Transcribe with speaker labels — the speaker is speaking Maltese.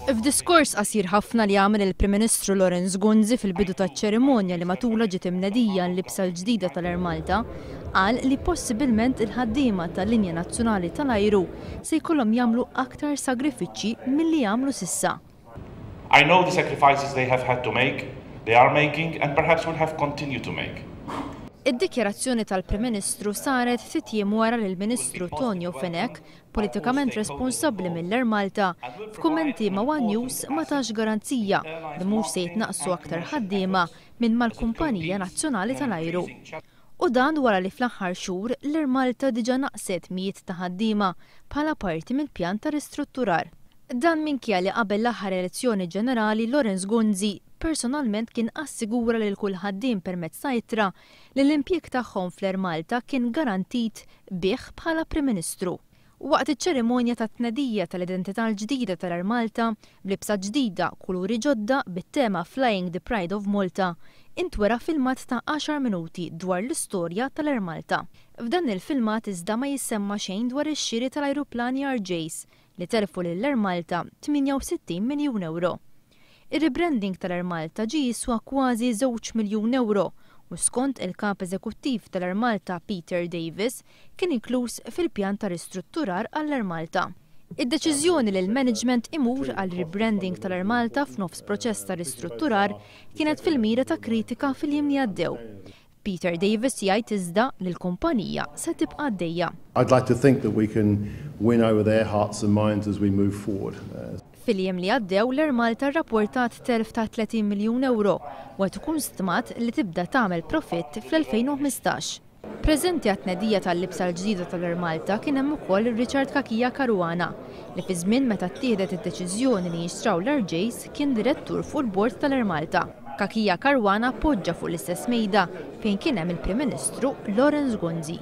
Speaker 1: F'diskors qasir ħafna li għamel il-Prim Ministru Lawrence Gonzi fil-bidu taċ-ċerimonja li matulha ġiet imnedija l-libsa l-ġdida tal-Air Malta, qal li possibilment il-ħaddiema tal-linja nazzjonali tal-ajru se jkollhom jagħmlu aktar sagrifiċċji milli għamlu s'issa.
Speaker 2: I know the sacrifices they have had to make, they are making and perhaps will have continued to make.
Speaker 1: Id-dikjarazzjoni tal-Prim Ministru saret ftit jiem wara li l-Ministru Tonio Fenech, politikament responsabbli mill-Air Malta, f'kummenti ma' one News ma tax garanzija li mhux se jitnaqqsu aktar ħaddiema minn mal-kumpanija nazzjonali tal-ajru. U dan wara li fl-aħħar xhur l-Air Malta diġà naqset mijiet ta' ħaddiema bħala parti mill-pjan ta' ristrutturar. Dan minkejja li qabel l-aħħar elezzjoni ġenerali Lawrence Gonzi personalment kien assigura lil kull ħaddiem permezz ta' ittra li l-impjieg tagħhom fl-Air Malta kien garantit bih bħala Prim Ministru. Waqt iċ-ċerimonja tat-tnedija tal-identità l-ġdida tal-Air Malta, b'libsa ġdida, kuluri ġodda bit-tema Flying the Pride of Malta, intwera filmat ta' 10 minuti dwar l-istorja tal-Air Malta. F'dan il-filmat iżda ma jissemma xejn dwar ix-xiri tal-ajruplani RJs li telfu lill-Air Malta 68 miljun euro. Ir-rebranding tal-Air Malta ġie jiswa kważi 2 miljun euro u skont il-kap eżekuttiv tal-Air Malta Peter Davis kien inkluż fil-pjan ta' ristrutturar għall-Air Malta. Id-deċiżjoni li l-management imur għal rebranding tal-Air Malta f'nofs proċess ta' ristrutturar kienet fil-mira ta' kritika fil-jiem li għaddew. Peter Davis jgħid iżda li l-kumpanija se tibqa' għaddejja.
Speaker 3: I'd like to think that we can win over their hearts and minds as we move forward.
Speaker 1: Fil-jiem li għaddew l-Air Malta rrapportat telf ta' 30 miljun euro u qed ikun stmat li tibda tagħmel profitt fl-2015. Preżenti għat-tnedija tal-libsa l-ġdida tal-Air Malta kien hemm ukoll Richard Cachia Caruana li fi żmien meta ttieħdet id-deċiżjoni li jinxtraw l-RJs kien direttur fuq il-bord tal-Air Malta. Cachia Caruana poġġa fuq l-istess mejda fejn kien hemm il-Prim Ministru Lawrence Gonzi.